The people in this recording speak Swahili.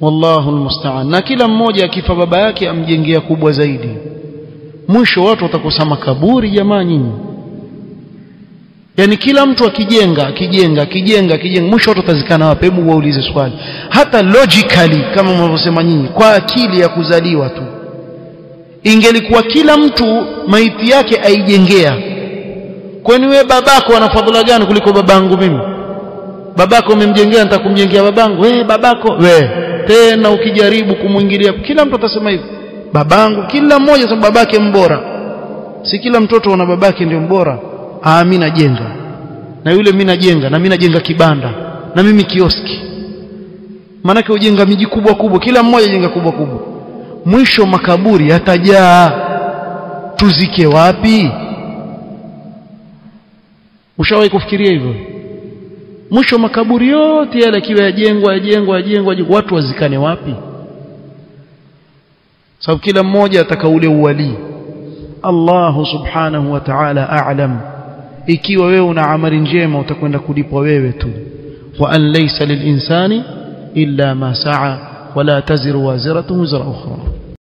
Wallahu almusta'an. Na kila mmoja akifa baba yake amjengea kubwa zaidi. Mwisho watu watakosa makaburi jamaa nyinyi. Yani kila mtu akijenga akijenga akijenga akijenga, mwisho watu watazikana wapi? Hebu waulize swali. Hata logically kama mnavyosema nyinyi, kwa akili ya kuzaliwa tu, ingelikuwa kila mtu maiti yake aijengea, kwani wewe babako ana fadhila gani kuliko babangu mimi? Babako umemjengea, nitakumjengea babangu. Wewe babako we tena ukijaribu kumuingilia, kila mtu atasema hivi, babangu. Kila mmoja sababu babake mbora. Si kila mtoto ana babake ndio mbora. Ah, mimi najenga, na yule mimi najenga, na mimi najenga kibanda, na mimi kioski. Maanake ujenga miji kubwa kubwa, kila mmoja jenga kubwa kubwa. Mwisho makaburi yatajaa, tuzike wapi? Ushawahi kufikiria hivyo? Mwisho makaburi yote yale akiwa yajengwa yajengwa yajengwa, watu wazikane wapi? Sababu kila mmoja ataka ule uwali. Allahu subhanahu wa ta'ala a'lam. Ikiwa wewe una amali njema utakwenda kulipwa wewe tu. Wa an laysa lilinsani illa ma sa'a wala taziru waziratun wizra ukhra.